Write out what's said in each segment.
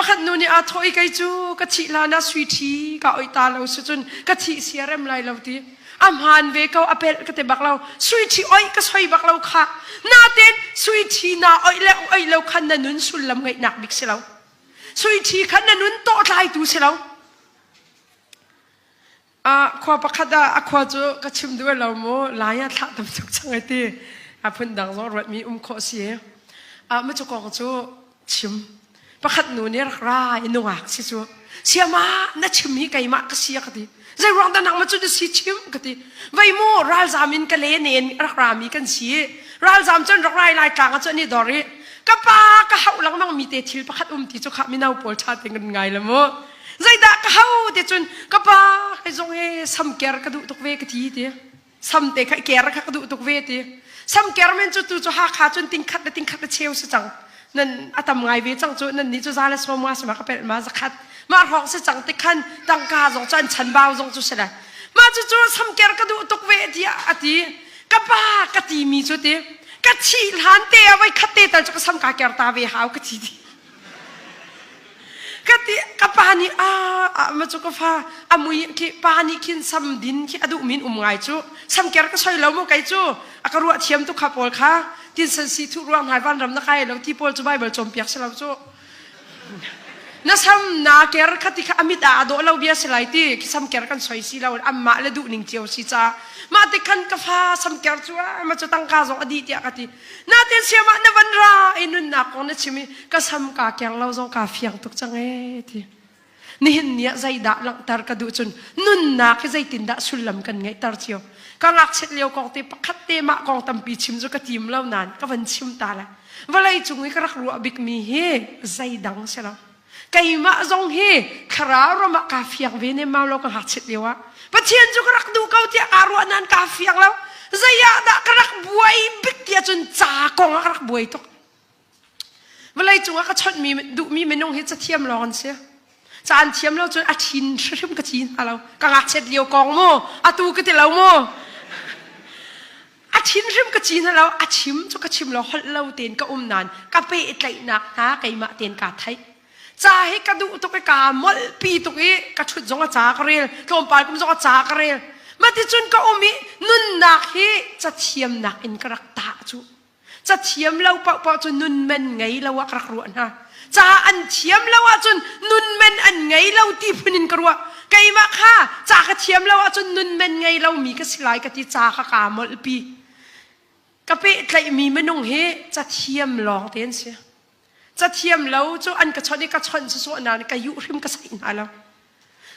Pakhat nu nih aa thawh i kei cu ka thih hlan ah sui ṭhi ka oih ta lo si cun ka thih sia rem lai lo ti. A hmaan ve ko a pelh ka ti bak lo. Sui ṭhi oih ka soi bak lo kha. Natin sui ṭhi na oih le oih lo khan na nun sullam ngeihnak bik si lo. Sui ṭhi khan na nun tawhtlaitu si lo. Ah khua pakhat ah a khua cu ka chim duh lo mu lai ah thlah tam tuk cang ai ti a phun dang zong ruatmi um khawh si ah ma cu kong cu chim pakhat nu nih rak ra i nungak si cu siama na chim hi keimah ka si ka ti zei ruang dah nang ma cu na si chim ka ti vei mu ralzam in ka le nen rak ra mi kan si ralzam cun rak rai lai tlang ah cun i dor i ka pa ka hauh lengmang mi te thil pakhat um ti cu kha mino pawl tha te ngan ngai la mu Zeidah ka hau ti cun ka pa kai zong he samker ka duh tuk ve ka ti ti. Sam te kha ker kha ka duh tuk ve ti. Samker men cu tu cu Hakha cun tingkhat le tingkhat le cheu si cang. Nan a tam ngai ve cang cu nan nih cu za le sawm nga sama ka pelh ma zakhat. Mah hrawng si cang ti khan tangka zong cu an chanbau zong cu si le. Mah cu cu samker ka duh tuk ve tiah a ti. Ka pa ka ti mi cu ti. Ka thih hlan te ah voi khat te tal cu ka sam ka ker ta ve hau ka ti ti. Ka ti ka pa nih a ma cu ka fa a mui khi pa nih khin sam din khi a duh min um ngai cu samker ka soi lo mu kei cu a ka ruah thiam tu kha pawl kha tin san si thu ruang ngai van ram na kai lo ti pawl cu bible cawnpiak si lo cu na sam na ker kha ti kha amit ah a dawh lo bia si lai ti khi samker kan soi si lo amma le duh ning cio si ca mah ti khan ka fa samker cu ma cu tangka zong a di tiah ka ti Natin siam ah na van ra i nunnak kong na chim i ka sam kaa keng lo zong kaa fiang tuk cang ee ti. Nihin ni ah zeidah langhter ka duh cun nunnak hi zeitindah sullam kan ngeihter cio. Ka ngakchiat lio kong te pakhat te mah kong tampi chim cu ka tim lo nain ka van chim ta lai. Vawlei cung i ka rak ruah bikmi hi zeidang si lo. Keimah zong hi thlarau ram ah kaa fiang ve nemmau lo ka ngakchiat lio ah. Pathian cu ka rak duh ko tiah kaa ruah nain kaa fiang lo. Zei ah dah ka rak buai bik tiah cun ca kong ah ka rak buai tuk. Vawlei cung ah ka chawnhmi duhmi minung hi cathiam lawng an si. Ca an thiam lo cun a thin hrimhrim ka ci hna lo. Ka ngakchiat lio kong mu, atu ka ti lo mu. A thinhrim ka ci hna lo, a chim cu ka chim lo, holh lo tein ka um nain ka pehtlaihnak hna keimah tein kaa theih. Ca hi ka duh tuk i kaa molhpi tuk i ka ṭhut zong a ca ka rel, tlawmpal kum zong a ca ka rel. Maticun ka um i nunnak hi cathiamnak in ka rak tah cu. Cathiam lo paohpaoh cu nunmen ngei lo ah ka rak ruah hna. Ca an thiam lo ahcun nunmen an ngei lo ti phun in ka ruah. Keimah kha ca ka thiam lo ahcun nunmen ngei lomi ka si lai ka ti ca kha kaa molhpi. Ka pehtlaihmi minung hi cathiam lawng te an si. Cathiam lo cu an ka chawnh i ka chawnh sawsawh nain ka yuh hrim ka saih hna lo.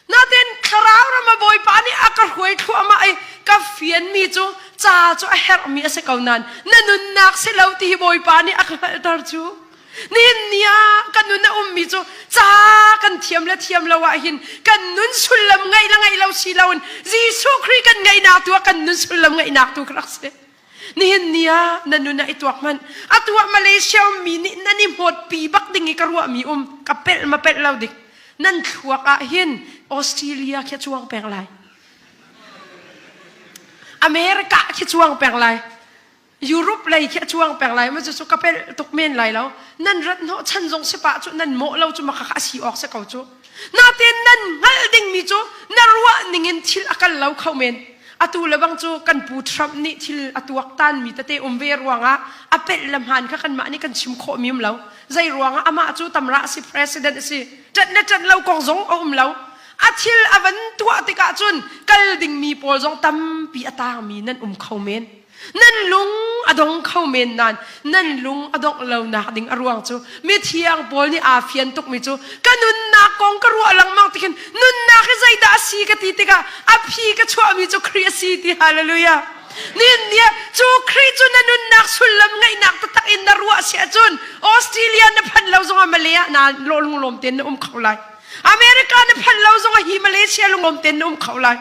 Natin thlarau ram a Bawipa nih a ka hruai thluahmah i ka fianmi cu ca cu a herhmi a si ko nain na nunnak si lo ti hi Bawipa nih a ka hngalhter cu. Nihin ni ah ka nun a ummi cu ca kan thiam le thiam lo ah hin kan nun sullam ngeih le ngeih lo si loin Jesuh Khrih kan ngeihnak tu ah kan nun sullam ngeihnak tu ka rak si. Nihin ni ah na nun ah i tuak hmanh. Atu ah Malaysia ummi nih nan i hmawtpi bak ding i ka ruahmi um ka pelh ma pelh lo dik. Nan thluak ah hin Australia khi a cuang peng lai. America khi cuang peng lai. Europe lei khi a cuang peng lai ma cu ka pelh tuk men lai lo. Nan rat hnawh chan zong si pah cu nan mawh lo cu ma kha a si awk si ko cu. Natin nan hngalh dingmi cu na ruah ningin thil a kal lo kho men. Atu le bang cu kan pu Trump nih thil a tuaktanmi tete um ve ruangah a pelh le hmaan kha kanmah nih kan chim khawhmi um lo. Zei ruangah amah cu tamra a si president a si. Ṭanh le ṭanh lo kong zong a um lo. A thil a van tuah tikah cun kal dingmi pawl zong tampi a tangmi nan um kho men. Nan lung a dong kho men nain nan lung a dongh lonak ding a ruang cu mithiang Paul nih aa fian tukmi cu ka nunnak kong ka ruah lengmang tikhin nunnak hi zeidah a si ka ti tikah a phi ka chuahmi cu Khrih a si ti hallelujah. Nihin ni ah cu Khrih cu na nunnak sullam ngeihnak taktak in na ruah si ahcun Australia na phanh lo zongah Malay ah na lunglawm tein na um kho lai. America na phanh lo zongah hi Malaysia lunglawm tein na um kho lai.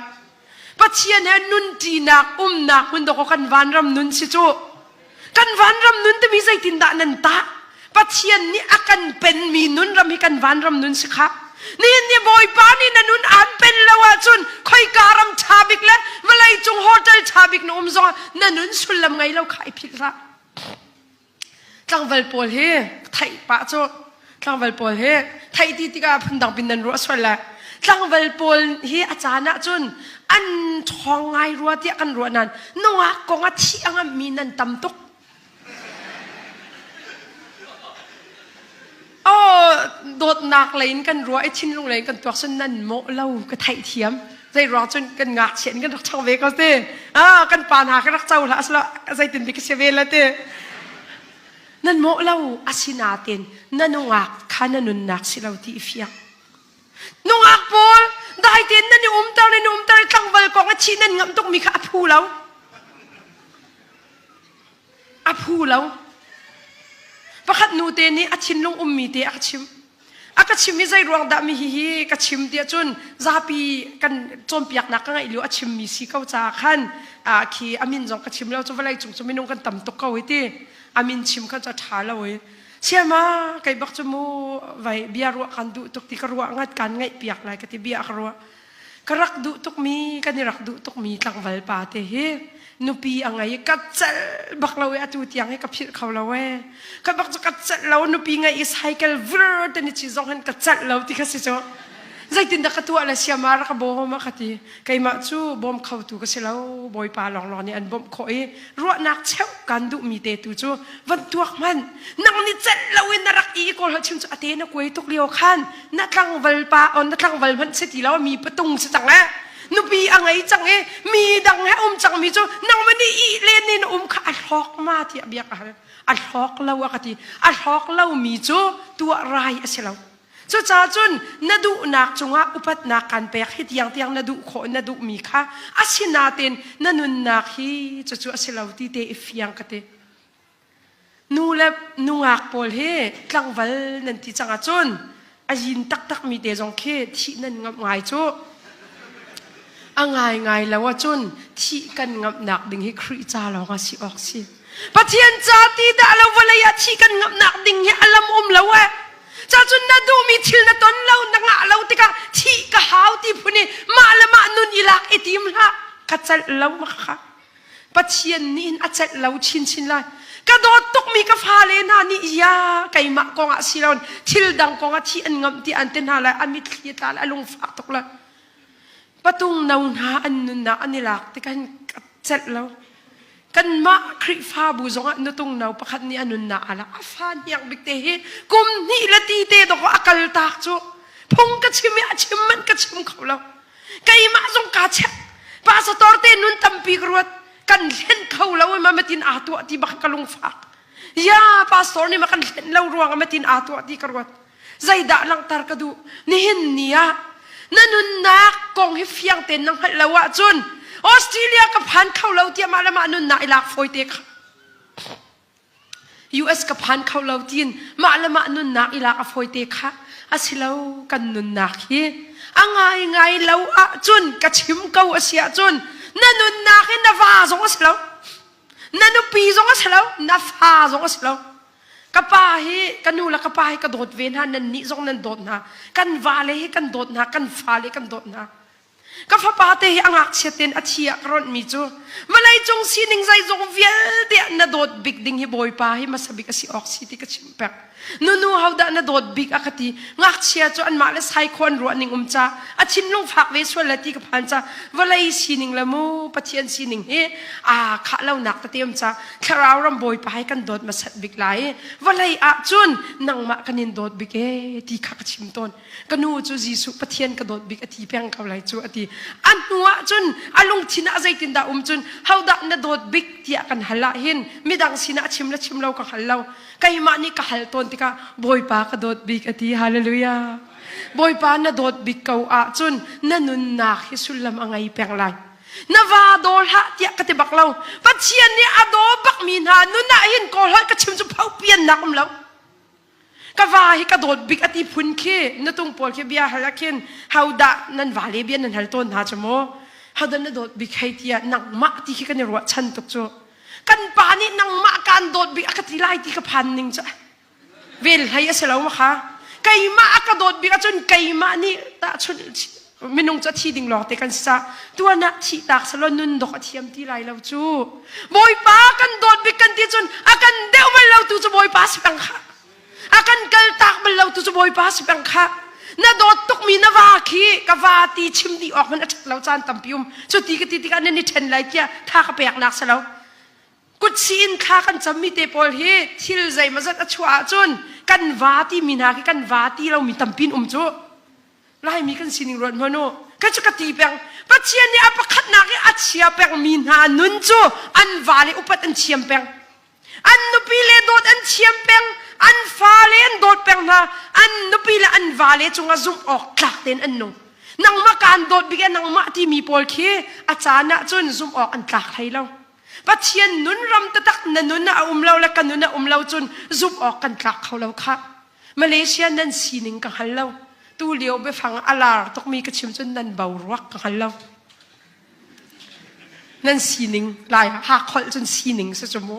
Pathian he nunṭinak umnak hmun dawkaw kan vanram nun si cu. Kan vanram nun timi zeitindah nan tah? Pathian nih a kan penmi nunram hi kan vanram nun si kha. Nihin ni Bawipa nih na nun aan pen lo ahcun khoika ram ṭha bik le vawlei cung hotel ṭha bik na um zongah na nun sullam ngei lo kha i philh hlah. Tlangval pawl hi theih pah cu. Tlangval pawl hi theih ti tikah phundang pin nan ruah sual le tlangval pawl hi a caan ah cun an ṭhawng ngai rua tiah kan ruah nain nungak kong a thih a ngamhmi nan tam tuk. Oh, dawtnak lei in kan ruah i thinlung lei in kan tuak cun nan mawh lo ka theih thiam. Zei ruang cun kan ngakchia in kan rak chang ve ko ti. Ah, kan pa hna kan rak co hlah asilo zeitin dik ka si ve la ti. Nan mawh lo asinain na nungak kha na nunnak si lo ti i fiang. Nungak pawl dai tein nan i umter nan i umter i tlangval kong a thih nan ngamh tukmi kha a phu lo. A phu lo. Pakhat nu te nih a thinlung ummi te a ka chimh. A ka chim i zei ruang dah mi hihi ka chim tiah cun zapi kan cawnpiaknak ka ngeih lio a chimmi si ko caah khan khi a min zong ka chim lo cu vawlei cung cu minung kan tam tuk ko hi ti a min chim kha cu a ṭha lo i siama kei bak cu mu vai bia ruah kan duh tuk ti ka ruah ngat kan ngaih piak lai ka ti bia ka ruah ka rak duh tukmi kan i rak duh tukmi tlangval pa te hi nupi a ngei ka celh bak lo i atu tiang hi ka philh kho lo e ka bak cu ka celh lo nupi ngei i cycle vir te ni chi zong hin ka celh lo ti kha si cu zeitindah ka tuah le siama rak ka bawm a ka ti keimah cu bawm khotu ka si lo bawipa lawnglawng nih an bawmh khawh i ruahnak cheuh kan duhmi te tu cu van tuak hmanh nang nih celh lo in na rak i kawl chim cu ate na kuai tuk lio khan na tlangval pa on na tlangval hmanh si ti lo mi patung si cang eh nupi a ngei cang i mi dang he um cang mi cu nangmah nih ih len in um kha a hlawk ma tiah bia ka hal a hlawk lo a ka ti a hlawk lo mi cu tuah rai a si lo Cucaah cun na duhnak cungah upatnak kan pek hi tiang tiang na duh khawh na duhmi kha asinain na nunnak hi cucu a si lo ti te i fiang ka ti. Nu le nungak pawl hi tlangval nan ti cang ahcun a yin taktakmi te zong khi thih nan ngamh ngai cu. A ngaingai lo ahcun thih kan ngamhnak ding hi Khrih ca lawng a si awk si. Pathian ca ti dah lo vawlei ah thih kan ngamhnak ding hi a lam um lo eh. Cacun na duhmi thil na ton lo na ngah lo tikah thih ka hau ti phun i mah le mah nun i lak i tim hlah. Ka celh lo ma kha. Pathian nih hin a celh lo chinchin lai. Ka dawt tukmi ka fale hna nih ya keimah kong ah si lo thil dang kong ah thih an ngamh ti an ti hna lai a mitthli a tla lai a lungfak tuk lai. Patung no hna an nunnak an i lak tikah hin ka celh lo. Kanmah Khrihfabu zongah nutung no pakhat nih a nunnak a lak. A fa hniang bik te hi kum hnih le ti te dawk a kal tak cu. Phung ka chim i a chim manh ka chim kho lo. Keimah zong kaa chek. Pastor te nun tampi ka ruat. Kan hlen kho lo i ma matin aa tuah ti bak ka lungfak. Ya pastor nih ma kan hlen lo ruang ah matin aa tuah ti ka ruat. Zeidah langhter ka duh? Nihin ni ah na nunnak kong hi fiang tein na hngalh lo ahcun Australia ka phan kho lo tiah mah le mah nunnak i lak fawi te kha. US ka phan kho lo tiin mah le mah nunnak i lak a fawi te kha. Asilo kan nunnak hi a ngai ngai lo ahcun ka chim ko a si ahcun na nunnak hi na va zong a si lo na nupi zong a si lo na fa zong a si lo Ka pa hi ka nu le ka pa hi ka dawt ve hna nan nih zong nan dawt hna kan vale hi kan dawt hna kan fale kan dawt hna ka fapa te hi a ngakchia ten a thi ah ka rawnh mi cu vawlei cung sining zeizong vialte ah na dawt bik ding hi bawipa hi hmasa bik a si awk si ti ka chim pek nunu hodah na dawt bik a ka ti ngakchia cu anmah le saikhaw an ruah ning um ca a thinlung fak ve sual le ti ka phan ca vawlei sining le mu pathian sining hi aa khah lonak tete um ca thlarau ram bawipa hi kan dawt hmasat bik lai vawlei ah cun nangmah kan in dawt bik e ti kha ka chim tawn ka nu cu Jesuh Pathian ka dawt bik a ti peng ko lai cu a ti a hnu ah cun a lungthin ah zeitindah um cun hodah na dawt bik tiah kan hal ah hin midang sinah chim le chim lo ka hal lo keimah nih ka hal tawn tikah bawipa ka dawt bik a ti hallelujah bawipa na dawt bik ko ahcun na nunnak hi sullam a ngei peng lai Na va daw hlah tiah ka ti bak lo. Pathian nih a daw bakmi hna nun ah hin kawl holh ka chim cu phopiannak um lo. Ka va hi ka dawt bik a ti phun khi nutung pawl khi bia hal ah khin hodah nan va le bia nan hal tawn hna cu mu. Hodah na dawt bik hei tiah nangmah ti khi kan i ruahchan tuk cu. Kan pa nih nangmah kaan dawt bik a ka ti lai ti ka phan ning cu. Vel hlei a si lo ma kha? Keimah a ka dawt bik ahcun keimah nih tahchunh minung cu a thi ding lawng te kan si ca tuan ah thih tak selaw nun dok a thiam ti lai lo cu Bawipa kan dawt bik kan ti cun a kan deuh bal lo tu cu Bawipa si peng kha. A kan kal tak bal lo tu cu Bawipa si peng kha. Na dawt tukmi na va khi ka va ti chim dih awk hmanh a ṭhat lo caan tampi um. Cu ti ka ti tikah nan i ṭhen lai tiah tha ka peknak si lo. Kutsi in thla kan cammi te pawl hi thil zeimawzat a chuah ahcun kan va timi hna khi kan va ti lomi tampi in um cu. Laimi kan sining ruat hmanh u. Ka cu ka ti peng. Pathian nih a pakhatnak i a chia pengmi hna nun cu an vale upat an thiam peng. An nupi le dawt an thiam peng. An fale an dawt peng hna. An nupi le an vale cungah zumh awk tlak tein an nung. Nangmah kaan dawt bik e nangmah timi pawl khi a caan ah cun zumh awk an tlak hlei lo. Pathian nun ram taktak na nun ah a um lo le ka nun ah um lo cun zumh awk kan tlak kho lo khah. Malaysia nan sining ka hngal lo. Tu lio biafang a lar tukmi ka chim cun nan boruak ka hngal lo. Nan sining lai hakholh cun sining si cu mu.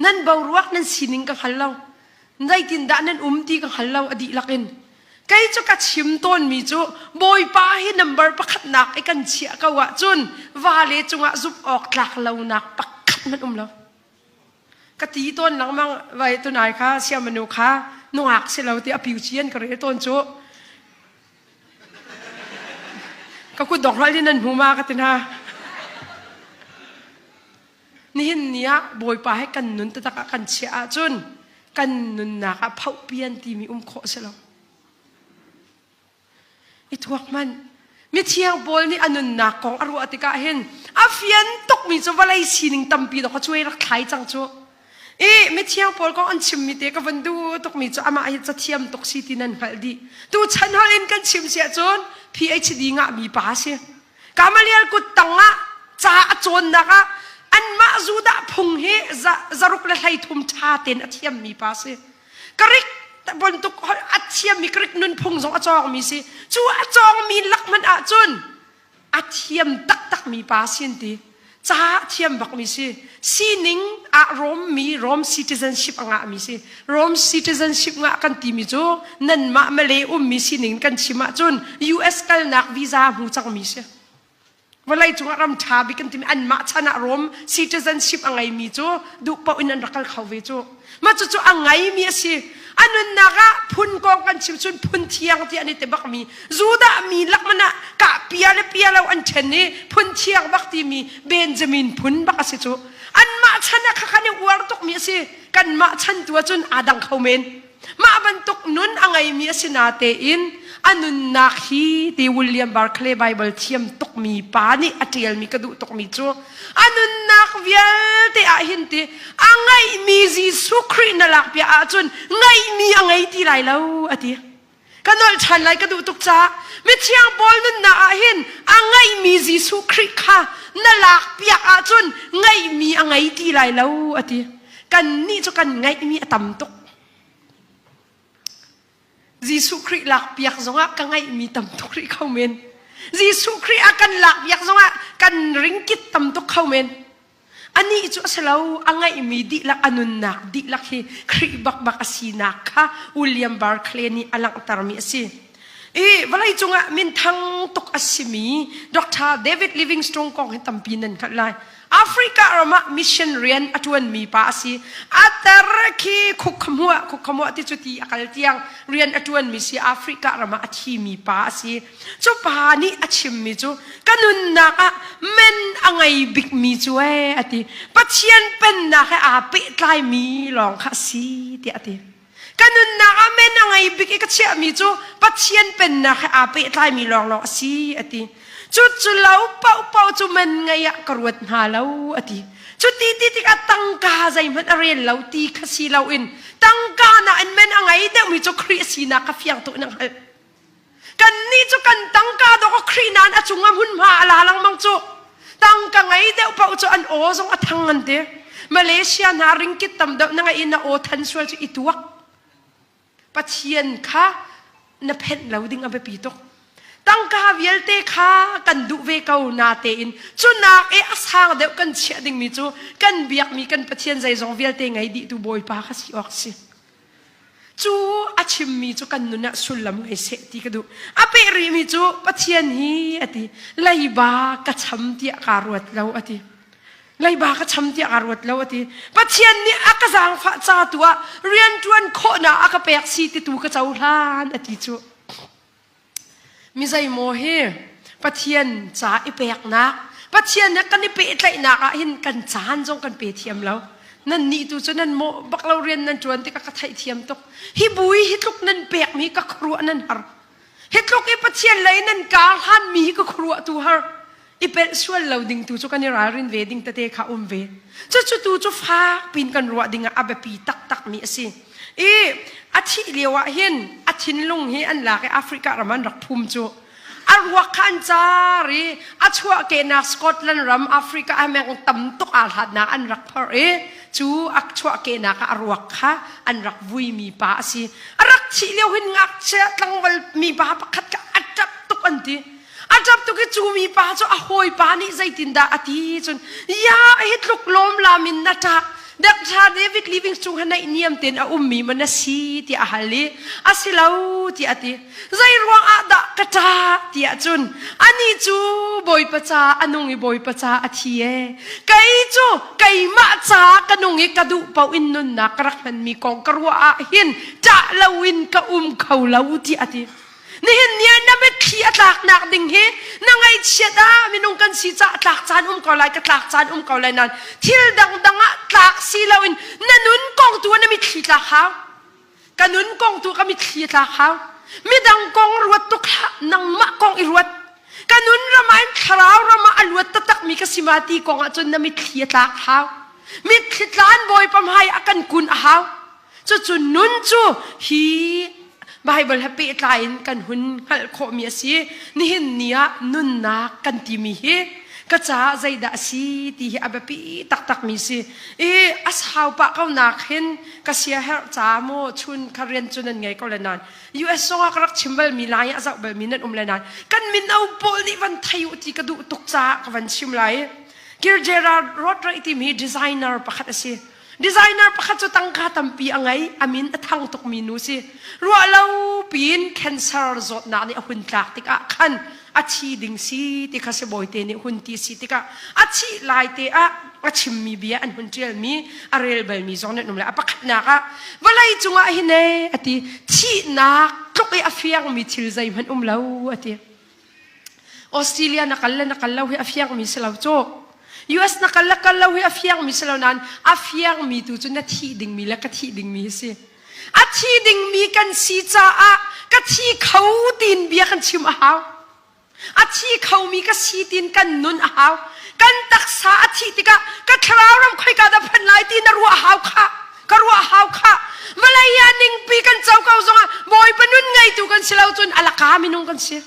Nan boruak nan sining ka hngal lo. Zeitindah nan um ti ka hngal lo a dihlak in. Kei cu ka chim tawnmi cu Bawipa hi number pakhatnak i kan chiah ko ahcun vale cungah zumh awk tlak lonak pakhat hmanh um lo. Ka ti tawn lengmang vai tunai kha siamanu kha nungak si lo ti a piu ci an ka rel tawn cu. Ka kut dok hral in nan hmu ma ka ti hna. Nihin ni ah Bawipa he kan nun taktak ah kan chiah ahcun kan nunnak ah phohpian timi um khawh si lo. I thuak hmanh. Mithiang Paul nih a nunnak kong a ruah tikah hin a fian tukmi cu vawlei sining tampi dawk a cuai rak thlai cang cu. I mithiang Paul kong an chimmi te ka van duh tukmi cu amah hi cathiam tuk si ti nan hngalh dih. Tu chan holh in kan chim si ahcun PhD ngahmi pa a si. Gamaliel kut tangah ca a cawnnak ah anmah Judah phung hi zaruk le 13 ṭha tein a thiammi pa si. Greek bantuk a thiammi Greek nunphung zong a cawngmi si. Cu a cawngmi lak hmanh ahcun a thiam taktakmi pa si an ti. Ca a thiam bakmi si. Sining ah Rome mi Rome citizenship a ngahmi si. Rome citizenship ngah kan timi cu nanmah Malay ummi sining kan chim ahcun US kalnak visa hmu cangmi si. Vawlei cungah ram ṭha bik kan timi anmah chan ah Rome citizenship a ngeimi cu duh paoh in an rak kal kho ve cu. Mah cucu a ngeimi a si. A nunnak ah phun kong kan chim cun phun thiang ti an i ti bakmi Judah mi lakman ah kah pia le pia lo an ṭhen i phun thiang bak timi Benjamin phun bak a si cu. Anmah chan ah khakhan i uar tukmi a si. Kanmah chan tu ahcun aa dang kho men. Mah bantuk nun a ngeimi a si natein a nunnak hi ti William Barclay Bible thiam tukmi pa nih a ṭialmi ka duh tukmi cu a nunnak vialte ah hin ti a ngeihmi Jesuh Khrih na lak piah ahcun ngeihmi a ngei ti lai lo a ti. Ka nolh ṭhan lai ka duh tuk caah mithiang Paul nunnak ah hin a ngeihmi Jesuh Khrih kha na lak piak ahcun ngeihmi a ngei ti lai lo a ti. Kannih cu kan ngeihmi a tam tuk. Jesuh Khrih lak piak zongah ka ngeihmi tam tuk rih kho men. Jesuh Khrih a kan lak piak zongah kan ringkit tam tuk kho men. Anih cu a si lo, a ngeihmi dihlak a nunnak dihlak hi Khrih bakbak a sinak kha William Barclay nih a langhtermi a si. I vawlei cungah minthang tuk a simi Dr. David Livingstone kong hi tampi nan hngalh lai. Africa ram ah mission rian a ṭuanmi pa a si. A ter khi khukhamuah khukhamuah ti cu ti a kal tiang rian a ṭuanmi si Africa ram ah a thimi pa a si. Cu pa nih a chimmi cu ka nunnak ah men a ngei bikmi cu ee a ti. Pathian pennak he aa pehtlaimi lawng kha a si tiah a ti. Ka nunnak ah men a ngei bik i ka chiahmi cu Pathian pennak he aa pehtlaimi lawnglawng a si a ti. Cu cu lo paohpaoh cu men ngei ah ka ruat hna lo a ti. Cu ti ti tikah tangka zeihmanh a rel lo ti kha si loin tangka nain men a ngei deuhmi cu Khrih a sinak kha fiang tuk in a hngalh. Kannih cu kan tangka dawk a Khrih nain a cungah hmunhma a la lengmang cu. Tangka ngei deuh paoh cu an aw zong a thang an ti. Malaysia hna ringkit tam deuh na ngeih in na aw than sual cu i tuak. Pathian kha na phenh lo ding a biapi tuk. Tangka vialte kha kan duh ve ko natein cunak i a sang deuh kan chiah dingmi cu kan biakmi kan Pathian zeizong vialte ngei dihtu Bawipa kha si awk si. Cu a chimmi cu kan nun ah sullam ngei seh ti ka duh. A peh rihmi cu Pathian hi a ti. Leiba ka cham tiah kaa ruat lo a ti. Leiba ka cham tiah kaa ruat lo a ti. Pathian nih a ka zaangfah ca tu ah rianṭuan khawhnak a ka pek si ti tu ka cohlan a ti cu. Mi zeimaw hi Pathian ca i peknak, Pathian he kan i pehtlaihnak ah hin kan caan zong kan pe thiam lo. Nan nih tu cu nan mawh bak lo rian nan ṭuan tikah ka theihthiam tuk. Hi bui hi tluk nan pekmi ka khuaruah nan har. Hi tluk i Pathian lei nan kar hlanmi hi ka khuaruah tu har. I pelh sual lo ding tu cu kan i ralrin ve ding tete kha um ve. Cucu tu cu fak pin kan ruah ding ah a biapi taktakmi a si. I a thih lio ah hin a thinlung hi an lak i Africa ram an rak phum cu. A ruak kha an car i a chuahkehnak Scotland ram Africa ah meng tam tuk aa hlatnak an rak phorh i cu a chuahkehnak ah a ruak kha an rak vuimi pa a si. A rak thih lio hin ngakchia tlangval mi pa pakhat kha a ṭap tuk an ti. A ṭap tuk i cu mi pa cu a hawipa nih zeitindah a ti cun ya hi tluk lawmlam in na ṭah Dr. David Livingstone ha naih niam tein a ummi ma na si tiah a hal i a si lo tiah a ti. Zei ruang ah dah ka ṭah tiah cun anih cu Bawipa ca a nung i Bawipa ca a thi e. Kei cu keimah ca ka nung i ka duh paoh in nunnak ka rak hmanmi kong ka ruah ah hin ṭah loin ka um kho lo tiah a ti. Nihin ni ah na mitthli a tlaknak ding hi na ngaihchiat ah minung kan si caah tlak caan um ko lai ka tlak caan um ko lai nain thil dangdang ah tlak si loin na nun kong tu ah na mitthli tlak hau. Ka nun kong tu ka mitthli a tlak hau. Midang kong ruat tuk hlah, nangmah kong i ruat. Ka nun ram ah in thlarau ram ah a luat taktakmi ka si ma ti kong ah cun na mitthli a tlak hau. Mitthli tlan Bawipa hmai a kan kun a hau. Cucu nun cu hi Baibal he pehtlai in kan hun hngalh khawhmi a si. Nihin ni ah nunnak kan timi hi ka caah zeidah a si ti hi a biapi taktakmi si. I a sau pah ko nak hin ka siaherh ca maw chun kha rian cu nan ngei ko le nain US zong ah ka rak chim balmi lai ah zoh balmi nan um le nain kan mino pawl nih van thei u ti ka duh tuk caah ka van chim lai. Kir Gerard Rodriguez timi designer pakhat a si. Designer pakhat cu tangka tampi a ngei, a min a thang tukmi nu si. Ruah lo piin cancer zawtnak nih a hun tlak tikah khan a thi ding si ti kha sibawite nih hun ti si tikah a thih lai te ah a chimmi bia an hun ṭialmi a rel balmi zong nan um lai. A pakhatnak ah vawlei cungah hin ee a ti thihnak tluk i a fiangmi thil zeihmanh um lo a ti. Australia na kal le na kal lo hi a fiangmi si lo cu. US na kal le kal lo hi a fiangmi si lo nain a fiangmi tu cu na thih dingmi le ka thih dingmi hi si. A thi dingmi kan si caah ka thi kho tiin bia kan chim a hau. A thi khomi ka si tiin kan nun a hau. Kan taksa a thih tikah ka thlarau ram khoika dah phanh lai ti na ruah hau khah. Ka ruah hau khah. Vawlei ah ningpi kan co ko zongah Bawipa nun ngeitu kan si lo cun alaka minung kan si.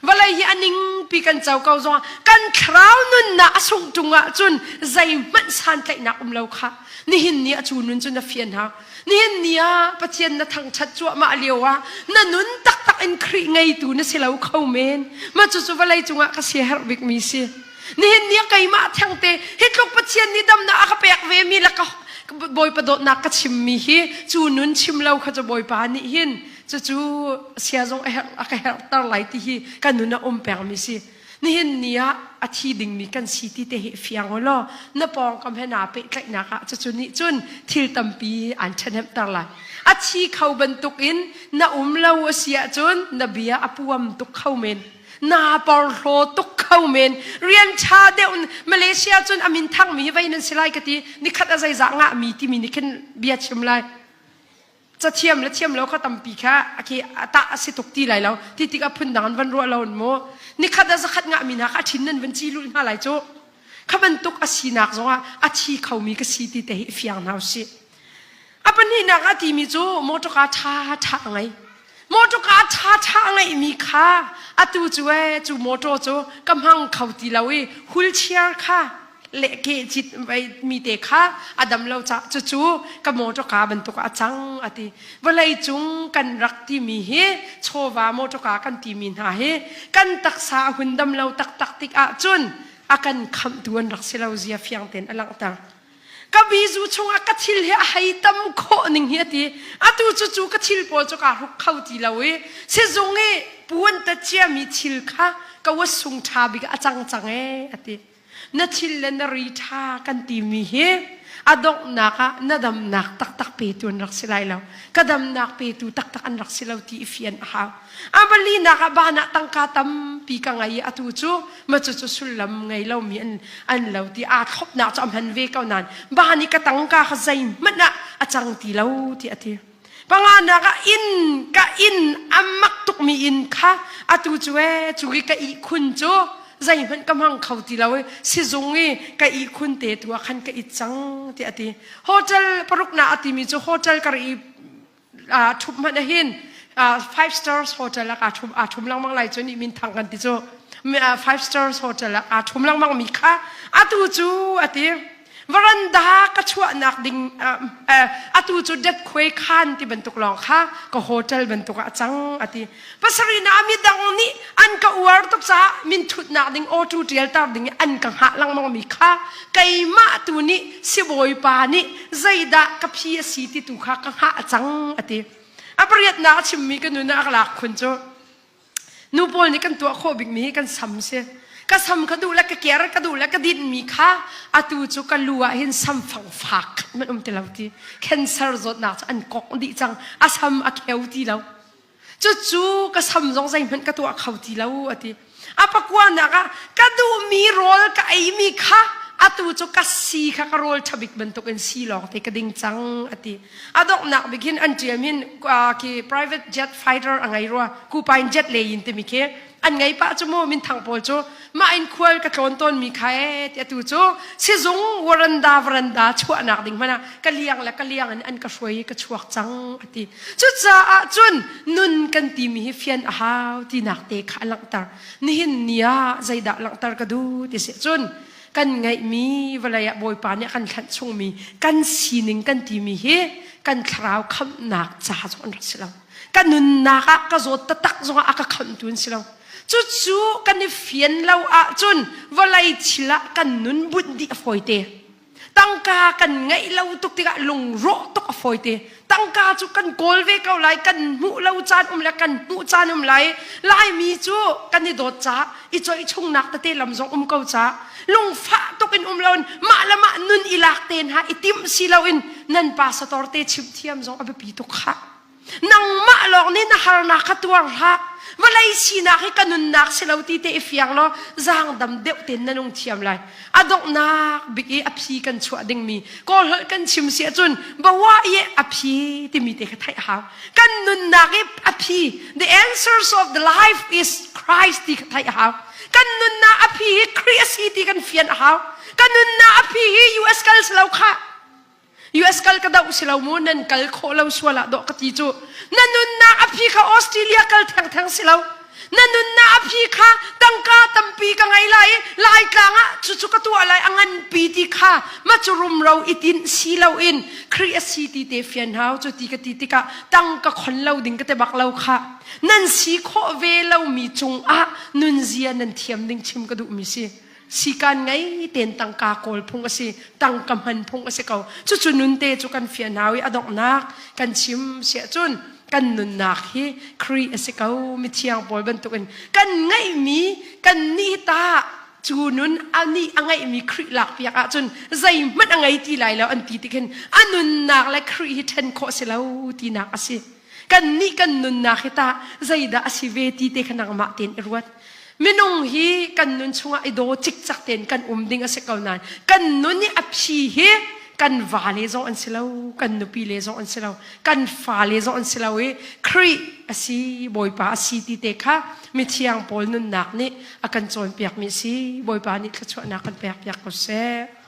Vawlei hi a ningpi kan co ko zongah kan thlarau nunnak a sungh ṭung ahcun zeihmanh santlaihnak um lo kha nihin ni ah cu nun cu na fian hau. Nihin ni ah Pathian na thangṭhat cuahmah lio ah na nun taktak in Khrih ngeitu na si lo kho men. Mah cucu vawlei cungah ka siaherh bikmi si. Nihin ni ah keimah thengte hi tluk Pathian nih damnak a ka pek ve mi le ka Bawipa dawtnak ka chimmi hi cu nun chim lo kha cu Bawipa nih hin cucu sia zong a herh a ka herhter lai ti hi ka nun a um pengmi si. Nihin ni ah a thi dingmi kan si ti te hi fiang u law na pawngkam he naa pehtlaihnak ah cucu nih cun thil tampi aan ṭhahnemhter lai. A thi kho bantukin na um lo a si ahcun na bia a puam tuk kho men. Naa porhlaw tuk kho men. Rian ṭha deuh Malaysia cun a min thangmi hi vei nan si lai ka ti. Nikhat a zeizah ngahmi timi nih khin bia chim lai. Cathiam le thiam lo kha tampi kha a khi a tah a si tuk ti lai lo. Ti tikah phundang an van ruah lo in mu. Nikhat a zakhat ngahmi hna kha a ṭhin nan van ci lulh hna lai cu. Kha bantuk a sinak zongah a thi khomi ka si ti te hi fiang hna usih. A pahnihnak a timi cu mawṭawka ṭha ṭha a ngei. Mawṭawka ṭha ṭha a ngeihmi kha atu cu ee cu mawṭaw cu ka hmang kho ti lo i wheelchair kha le ke cit mi te kha a dam lo caah cucu ka mawṭawka bantuk ah a cang a ti. Vawlei cung kan rak timi hi chawva mawṭawka kan timi hna hi kan taksa a hun dam lo taktak tik ahcun a kan khamhtu an rak si lo zia fiang tein a langhter. Ka bizu chungah ka thil hi a hei tam khawh ning hi a ti. Atu cu cu ka thil pawl cu kaa hruk kho ti lo i sizung i puan ta ciami thil kha ka wa sung ṭha bik ah a cang cang ee a ti. Na thil le na ri ṭha kan timi hi a donghnak ah na damnak taktak petu an rak si lai lo. Ka damnak petu taktak an rak si lo ti i fian a hau. A palinak ah ban ah tangka tampi ka ngei i atu cu ma cucu sullam ngei lomi an, an lo ti aa thlopnak cu a hman ve ko nain ban i ka tangka kha zeihmanh ah a cang ti lo ti a ti. Panganak ah inn ka inn a mak tukmi inn kha atu cu ee cu i ka ihkhun cu zeihmanh ka hmang kho ti lo i sizung i ka ihkhun te tu ah khan ka it cang ti a ti. Hotel paruknak a timi cu hotel kar i ṭhup hmanh ahhin five stars hotel ah aa ṭhum aa ṭhum lengmang lai cu nih min thang kan ti cu five stars hotel ah aa ṭhum lengmang mi kha atu cu a ti varanda ka chuahnak ding atu cu det khuai khan ti bantuk lawng kha ka hotel bantuk ah a cang a ti pasarih na midang nih an ka uar tuk caah min thutnak ding auto tial tar ding an ka hngah lengmang mi kha keimah tu nih sibawipa nih zeidah ka phi a si ti tu kha ka hngah cang a ti a pariatnak a chimmi ka nun ah a lak khun cu nu pawl nih kan tuah khawh bikmi hi kan sam si ka sam ka duh le ka ker ka duh le ka dinhmi kha atu cu ka lu ah hin sam fang fak man um ti lo ti cancer zawtnak cu an kok dih cang a sam a kheu ti lo Cucu ka sam zong zeihmanh ka tuah kho ti lo a ti. A pakuanak ah ka duhmi rawl ka eimi kha atu cu ka si kha ka rawl ṭhabik bantukin si lawng te ka ding cang a ti. A donghnak bik hin an ṭiam hin khi private jet fighter a ngei rua kupain jet le yin timi khi an ngei pah cu mu minthang pawl cu mah in khual ka tlawn tawnmi kha ee ti atu cu sizung waranda varanda chuahnak ding hmanh ah ka liang le ka liang in an ka hruai i ka chuak cang a ti. Cucaah cun nun kan timi hi fian a hau tinak te kha a langhter. Nihin ni ah zeidah langhter ka duh ti si cun kan ngeihmi vawlei ah Bawipa nih a kan thlanh chungmi kan sining kan timi hi kan thlarau khamhnak ca zong an rak si lo. Ka nunnak ah ka zawt taktak zongah a ka khamhtu an si lo. Cucu kan i fian lo ahcun vawlei thil ah kan nun bunh dih a fawite. Tangka kan ngeih lo tuk tikah lungrawh tuk a fawite. Tangka cu kan kawl ve ko lai, kan hmuh lo caan um le kan hmuh caan um lai. Laimi cu kan i dawt caah i coih chungnak tete lam zong um ko caah lungfah tuk in um loin mah le mah nun i lak te hna i timh si loin nan pastor te chimh thiam zong a biapi tuk khah. Nangmah lawng nih na harnak kha tuar hlah. Vawlei sinak hi ka nunnak si lo ti te i fiang law zaangdam deuh tein na nung thiam lai. A donghnak bik i a phi kan chuah dingmi kawlholh kan chim si ahcun bawa i a phi timi te kha theih a hau. Kan nunnak i a phi the answers of the life is Christ ti kha theih a hau. Kan nunnak a phi hi Khrih a si ti kan fian a hau. Kan nunnak a phi hi US kal si lo khah. US kal ka doh si lo mu nan kal khawh lo sual ah dawh ka ti cu na nunnak a phi kha Australia kal thengtheng si lo na nunnak a phi kha tangka tampi ka ngei lai i laitlang ah cucu ka tuah lai a nganpi ti kha ma cu rumro i tin si lo in Khrih a si ti te fian hau cu ti ka ti tikah tangka khon lo ding ka te bak lo kha nan si khawh ve lomi cungah nunzia nan thiam ding chim ka duhmi si Sikan ngei ten tangka kawl phung a si, tangka hman phung a si ko. Cucu nun te cu kan fian hau i a donghnak kan chim siah cun kan nunnak hi Khrih a si ko mithiang pawl bantukin kan ngeihmi kan nih ta cu nun a nih a ngeihmi Khrih lak piak ahcun zeihmanh a ngei ti lai lo an ti tik hin a nunnak le Khrih hi ṭhen khawh si lo tinak a si. Kan nih kan nunnak hi tah zeidah a si ve ti te kha nangmah tein i ruat. Minung hi kan nun chungah i daw cikcak tein kan um ding a si ko nain kan nun i a phi hi kan vale zong an si lo, kan nupi le zong an si lo, kan fale zong an si lo i Khrih a si, Bawipa a si ti te kha mithiang Paul nunnak nih a kan cawnpiakmi a si. Bawipa nih thluachuahnak kan pekpiak ko seh.